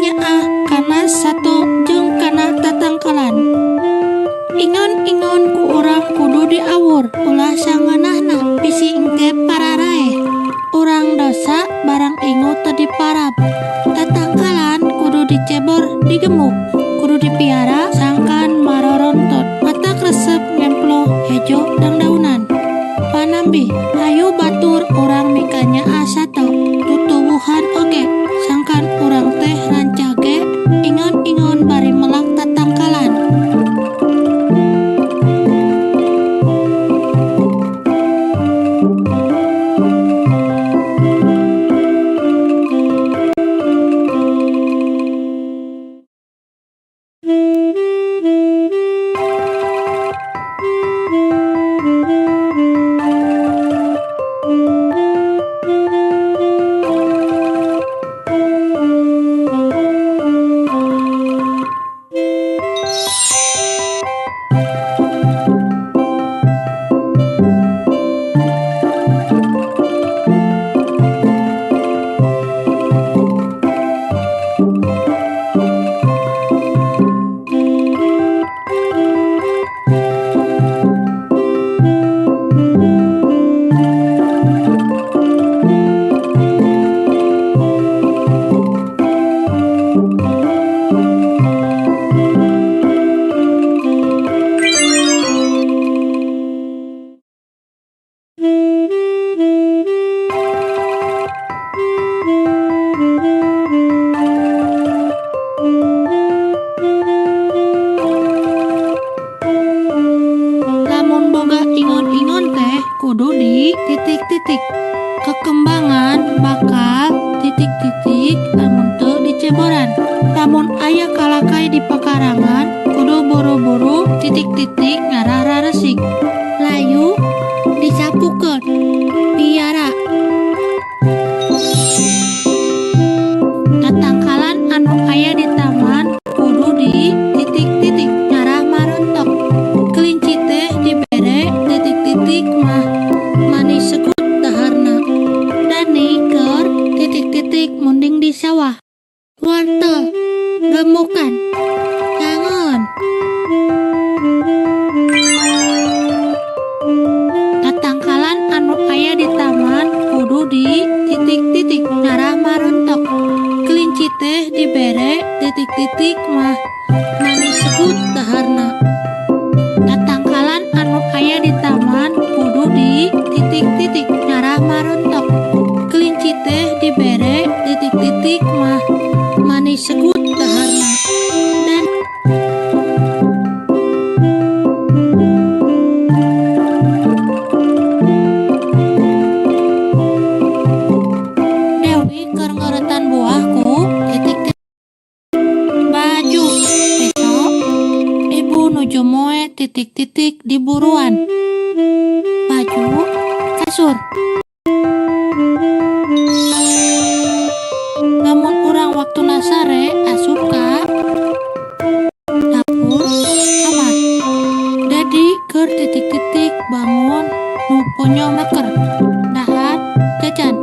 nyaah kana sato jeung kana tatangkalan. Ingon-ingon ku urang kudu diawur ulah sangeunahna bisi engke pararaeh. Urang dosa barang ingu teu diparab. Tatangkalan kudu dicebor digemuk, kudu dipiara sangkan marorontot. Matak resep ngemplo hejo dangdaunan. Panambih hayu batur urang mikanyaah sato, tutuwuhan oge sangkan urang teh rancage ingon-ingon bari melak tatangkalan. Lamun boga ingon-ingon teh kudu di titik-titik. Kekembangan bakal titik-titik lamun teu diceboran. Lamun aya kalakai di pakarangan kudu buru-buru titik-titik ngarah raresik. Layu disapukeun, piara. Tatangkalan anu aya di taman kudu di titik-titik ngarah marontok. Kelinci teh dibere titik-titik mah manis segut daharna. Dani keur titik-titik munding di sawah. Wortel gemukan ngangon. Tatangkalan anu aya di taman kudu di titik-titik ngarah marontok. Kelinci teh dibere titik-titik mah manis segut daharna. Tatangkalan anu aya di taman kudu di titik-titik ngarah marontok. Kelinci teh dibere titik-titik mah manis segut daharna. Dan Dewi keur ngeuretan buah ku titik-titik baju. Besok ibu nuju moe titik-titik di buruan. Baju kasur. Lamun urang waktuna sare asup ka dapur kamar. Dedi keur titik-titik bangun nu ponyo meker dahar jajan.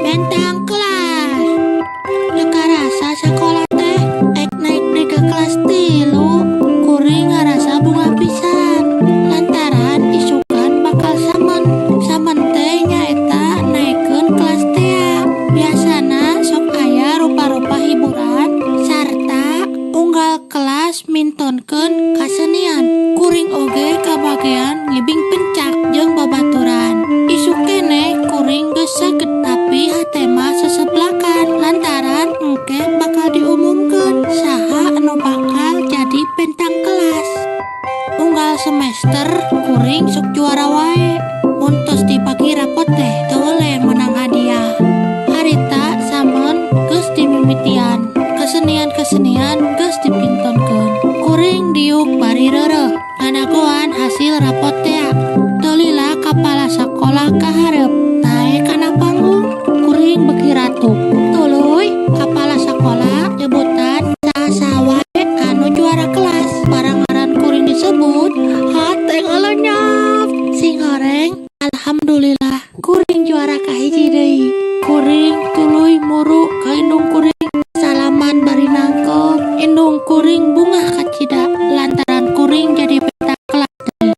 Bentang kelas. Teu karasa sakola teh ek naik deui ka kelas 3 kuring ngarasa bungah pisan lantaran isukan bakal samen. Samen teh nyaeta naekeun kelas tea. Biasana sok aya rupa-rupa hiburan sarta unggal kelas mintonkeun kasenian. Kuring oge kabagean ngibing pencak jeung babaturan. Isuk keneh kuring geus saged tapi hate mah seseblakan lantaran engke bakal diumumkeun saha anu bakal jadi bentang kelas. Unggal semester kuring sok juara wae. Mun tos dibagi rapot teh teu weleh meunang hadiah. Harita samen geus dimimitian, kesenian-kesenian geus dipintonkeun. Kuring diuk bari reureuh ngadagoan hasil rapot tea. Teu lila kapala sakolah kahareup naek kana panggung kuring beuki ratu. Tuluy kapala sakolah nyebutan saha-saha wae anu juara kelas. Barang ngaran kuring disebut hate ngalenyak. Alhamdulillah, kuring juara kahiji deui. Kuring tuluy muru ka indung kuring, salaman bari nangkep. Indung kuring bungah kacida lantaran kuring jadi beta kelas deui.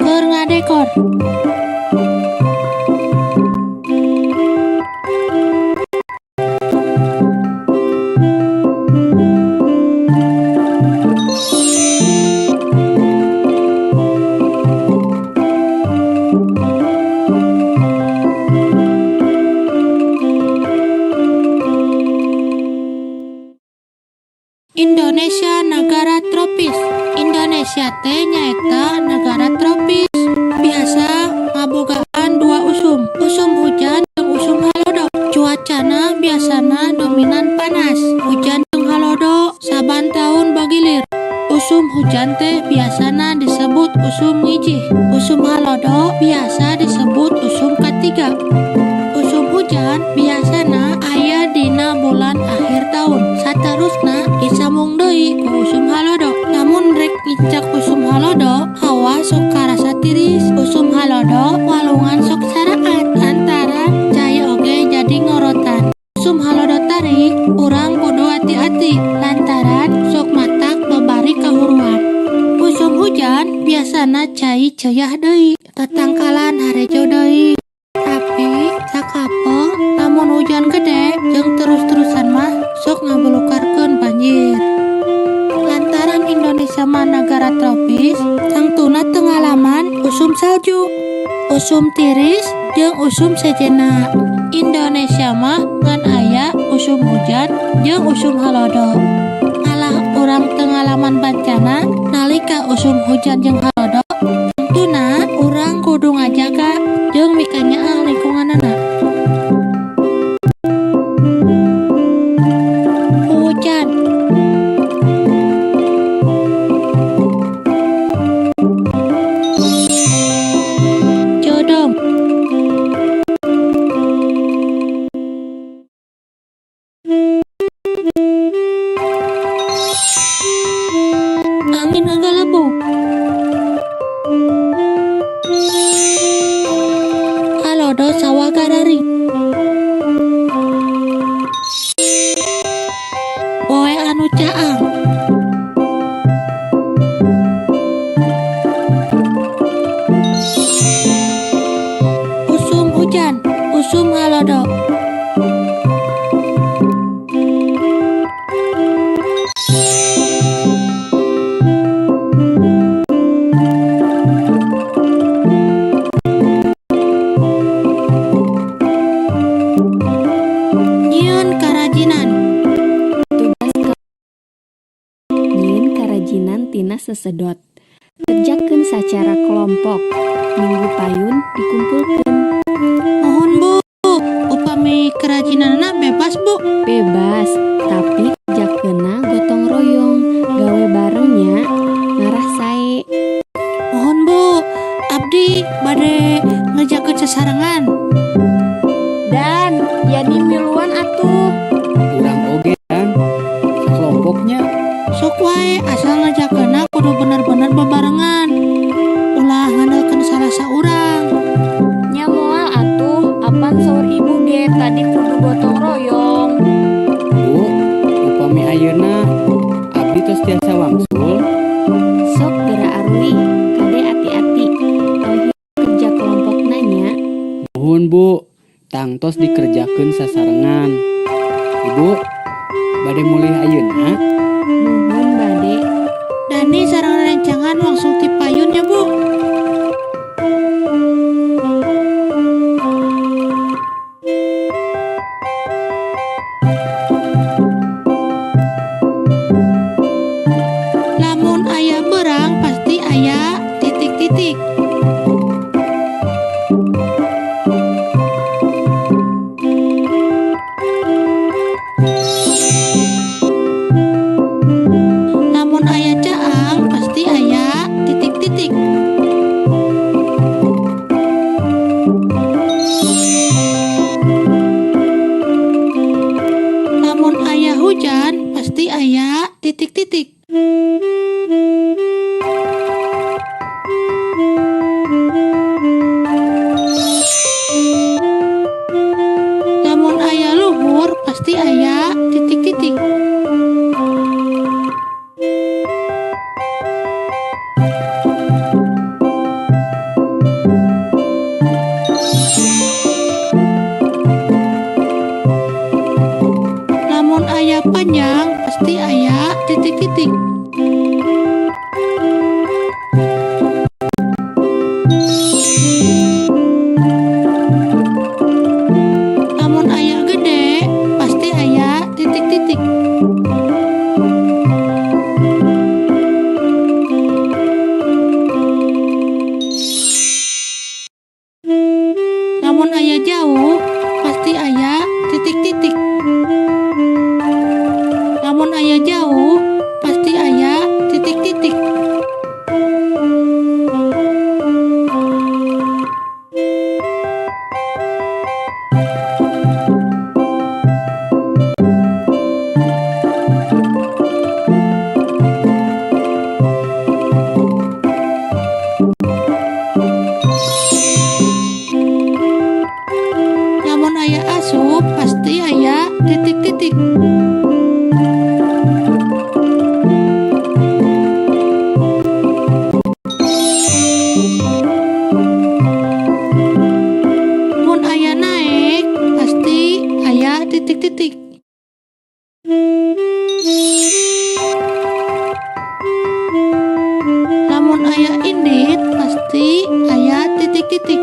Keur ngadekor. Indonesia negara tropis. Indonesia teh nyaeta negara tropis. Biasa ngabogaan dua usum, usum hujan jeung usum halodo. Cuacana biasana dominan panas, hujan jeung halodo saban taun bagilir. Usum hujan teh biasana disebut usum ngijih, usum halodo biasa disebut usum katiga. Usum hujan biasana aya dina bulan akhir taun, saterusna disambung deui ku usum halodo. Lamun rek nincak usum halodo, hawa sok karasa tiris. Usum halodo walungan sok saraat lantaran cai oge jadi ngorotan. Usum halodo tarik, urang kudu hati-hati lantaran sok matak babari kahuruan. Usum hujan biasana cai ceyah deui, tatangkalan harejo deui. Tapi sakapeng lamun hujan gede jeung terus-terusan mah sok ngabulukarkeun banjir. Lantaran Indonesia mah nagara tropis, tangtuna teu ngalaman usum salju, usum tiris, jeung usum sejenna. Indonesia mah ngan aya usum hujan jeung usum halodo. Malah urang teu ngalaman bencana nalika usum hujan jeung halodo, tangtuna urang kudu ngajaga jeung mikanyaah lingkunganana. Hujan. Jodom. Angin ngagalebug. Halodo sawah gararing. Poe anu caang. Usum hujan, usum halodo. Nyieun karajinan. Tugas nyieun karajinan tina sesedot. Kerjakeun sacara kelompok. Minggu payun dikumpulkeun. Muhun Bu, upami kerajinanna bebas Bu. Bebas, tapi kerjakeunna gotong royong, gawe bareng nya, ngarah sae. Muhun Bu, abdi bade ngerjakeun sasarengan. Dan Yani miluan atuh. Urang oge Dan, sakelompoknya. Sok wae asal ngerjakeunna kudu bener-bener bebarengan. Ulah ngandelkeun salah saurang. Nya moal atuh, apan saur ibu ge tadi kudu gotong royong. Bu, upami ayeuna abdi tos tiasa wangsul. mulih, kade ati-ati. Tong kerja kelompokna nya. Nuhun Bu, tangtos dikerjakeun sasarengan. Ibu, bade mulih ayeuna? Nuhun bade. Dani sareng rerencangan wangsul ti payun nya Bu. Lamun aya beurang pasti aya titik-titik. Lamun aya caang pasti aya titik-titik. Lamun aya hujan pasti aya titik-titik. Lamun aya luhur pasti aya titik-titik. Lamun aya panjang pasti aya titik-titik. Lamun aya gede pasti aya titik-titik. Lamun aya jauh pasti aya titik-titik. Lamun aya jauh pasti aya titik-titik. Lamun aya asup pasti aya titik-titik. Mun aya naek pasti aya titik-titik. Lamun aya indit pasti aya titik-titik.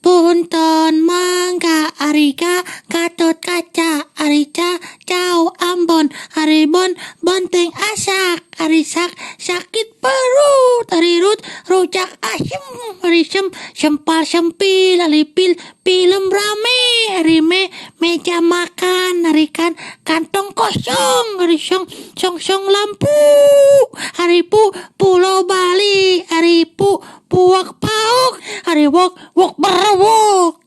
Punten mangga Arika Gatot Kaca Arica Cau Ambon Aribon Bonteng Asak Arisak sakit perut Arirut rujak asem Arisem sempal sempil Aripil film rame Arime meja makan Arikan kantong kosong Arisong song song lampu Aripu Pulau Bali Aripu puak pauk Ariwok wok berwok.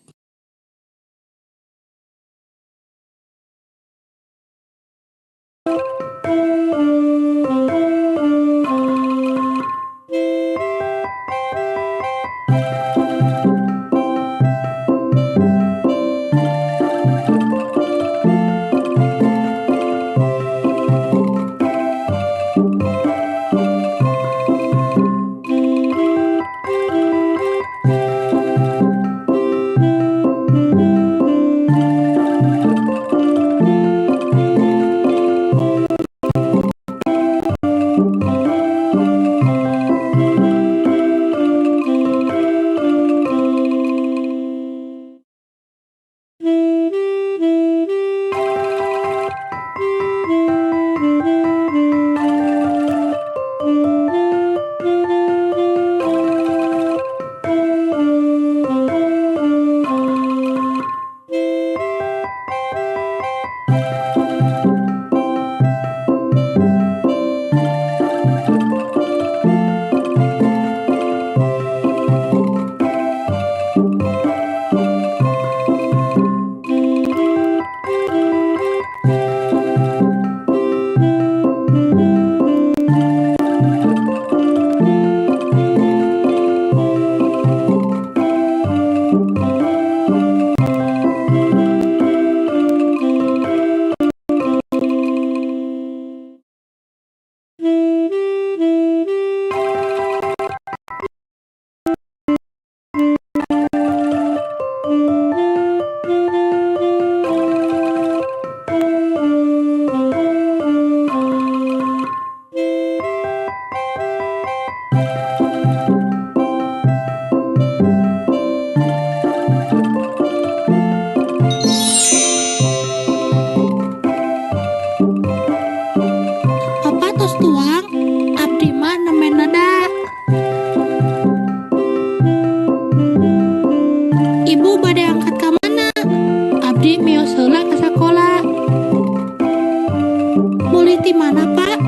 Mulih ti mana, Pak?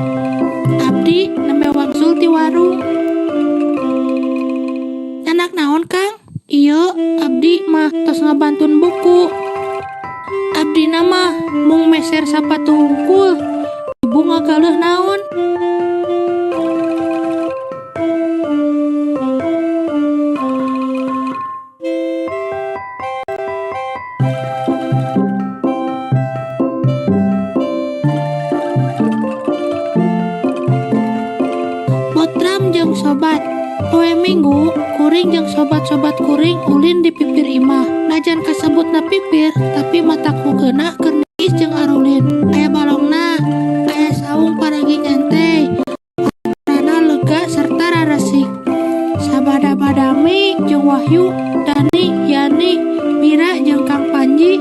Abdi nembe wangsul ti warung. Nyandak naon, Kang? Ieu abdi mah tos ngabantun buku. Abdina mah mung meser sapatu hungkul. Ibu ngagaleuh naon? Botram jeung sobat. Poe Minggu, kuring jeung sobat-sobat kuring ulin di pipir imah. Najan kasebutna pipir, tapi matak hugeuna keur niis jeung arulin. Aya balongna, aya saung paragi nyantai. Parana lega serta raresik. Sabada Badami jeung Wahyu, Dani, Yani, Mira jeung Kang Panji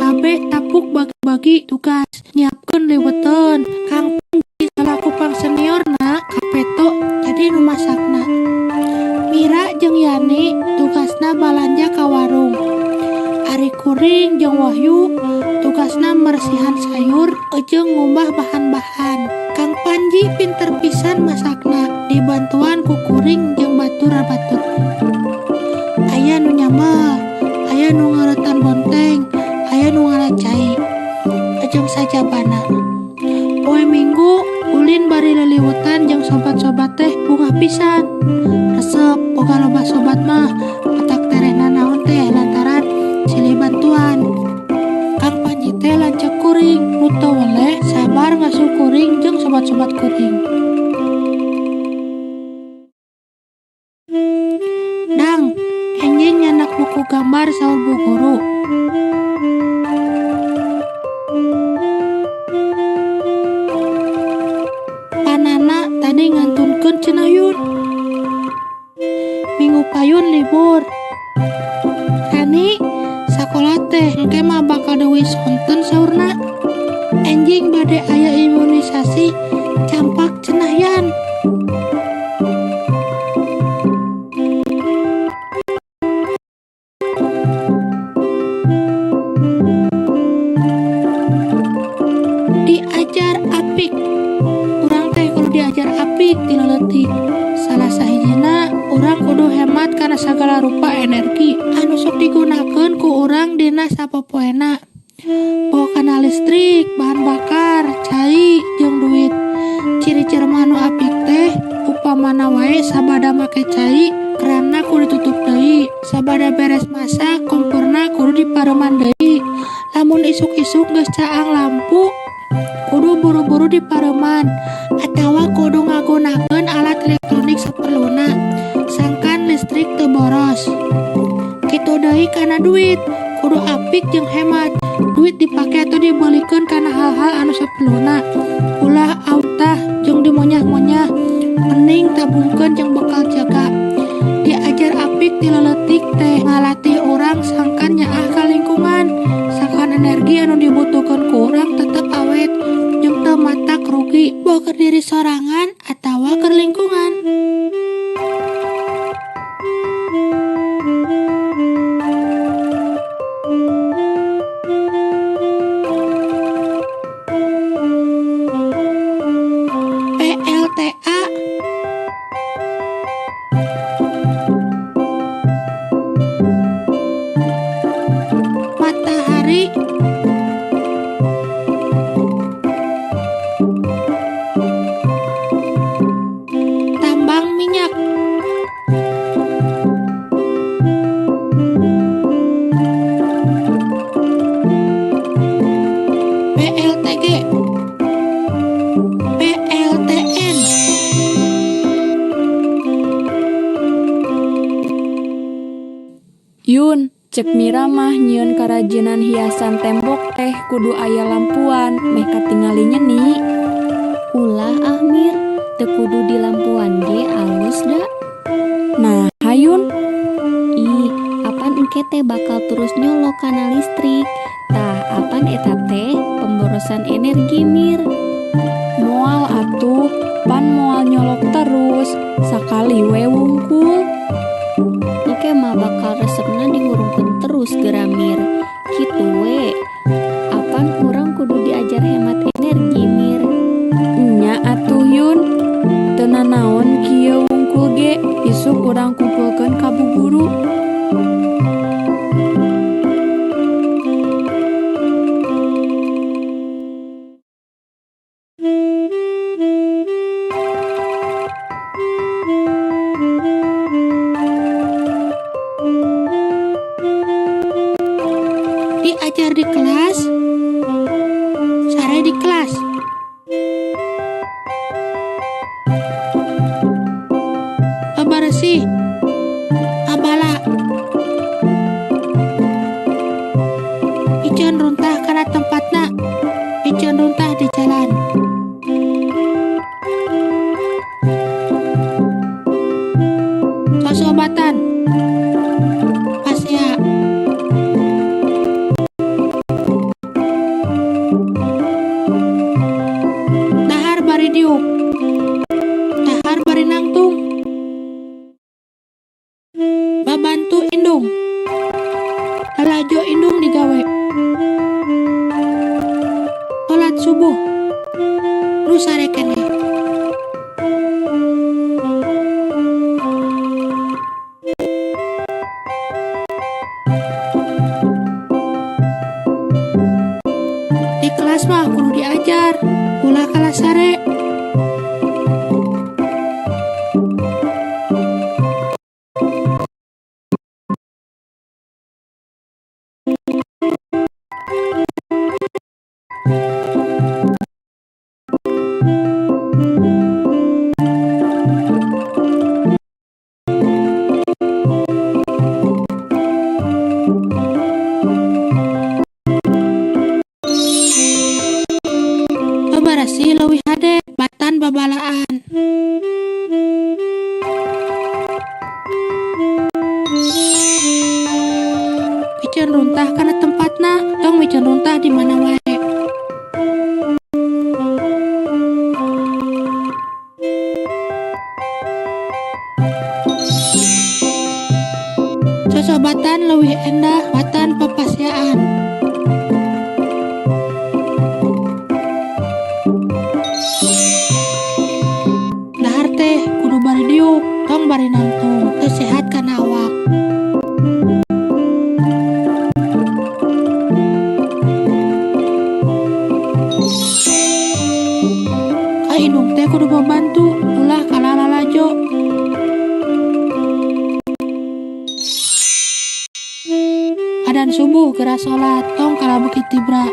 kabeh tapuk bagi-bagi tugas nyiapkeun liweteun. Kang Panji salaku pang seniorna kapeto jadi nu masakna. Mira jeung Yani tugasna balanja ka warung. Ari kuring jeung Wahyu tugasna meresihan sayur jeung ngumbah bahan-bahan. Kang Panji pinter pisan masakna dibantuan ku kuring jeung batur-batur. Aya nu nyambel, aya nu ngeuretan bonteng, aya nu ngala cai, jeung sajabana. Poe Minggu ulin bari liliwetan jeung sobat-sobat teh bungah pisan. Resep boga loba sobat mah matak terehna naon teh lantaran silih bantuan. Kang Panji teh lanceuk kuring nu teu weleh sabar ngasuh kuring jeung sobat-sobat kuring. Dang, enjing nyandak buku gambar saur bu guru. Panana tadi ngantunkeun cenah Yun. Minggu payun libur. Rani, sakola teh engke mah bakal deui sonten saurna. Enjing bade aya imunisasi campak cenah Yan. Diajar apik. Urang teh kudu diajar apik ti leutik. Salah sahijina urang kudu hemat kana sagala rupa energi anu sok digunakeun ku urang dina sapopoena. Boh kana listrik, bahan bakar, cai, jeung duit. Ciri-ciri mah nu apik teh upamana wae sabada make cai, keranna kudu ditutup deui. Sabada beres masak, komporna kudu dipareuman deui. Lamun isuk-isuk geus caang lampu, kudu buru-buru dipareuman atawa kudu ngagunakeun alat elektronik saperluna sangkan listrik teu boros. Kitu deui kana duit, kudu apik jeung hemat. Duit dipake atau dibeulikeun kana hal-hal anu saperluna. Ulah autah jeung dimonyah-monyah, mending tabungkeun jeung bekal jaga. Diajar apik ti leutik teh ngalatih urang sangkan nyaah ka lingkungan, sangkan energi anu dibutuhkeun ku urang tetep awet jeung teu matak rugi boh keur diri sorangan atawa keur lingkungan. PLTA Matahari Tambang minyak PLTG PLTN. Yun, cek Mira mah nyieun karajinan hiasan tembok teh kudu aya lampuan meh katingali nyeni. Ulah ah Mir, teu kudu di lampuan ge alus da. Nah, hayun. Ih, apan engke teh bakal terus nyolok kana listrik. Tah, apan eta teh pemborosan energi Mir. Moal atuh, pan moal nyolok terus, sakali we wungkul. Engke mah bakal resepna dihurungkeun terus geura Mir. Kitu we. Apan urang kudu diajar hemat energi Mir. bari diuk. Dahar bari nangtung. Babantu indung. Lalajo indung digawe. Salat subuh. Nu sare keneh. Di kelas mah kudu diajar, ulah kalah sare. Babarasih leuwih hade batan babalaan. Miceun runtah kana tempatna, tong miceun runtah di mana wae. Cocobatan leuwih endah batan papasiaan. Dahar teh kudu bari diuk, tong bari nangtung, teu sehat kana awak. Ka indung teh kudu babantu, ulah kalah lalajo. Adan subuh geura salat, tong kalah beuki tibra.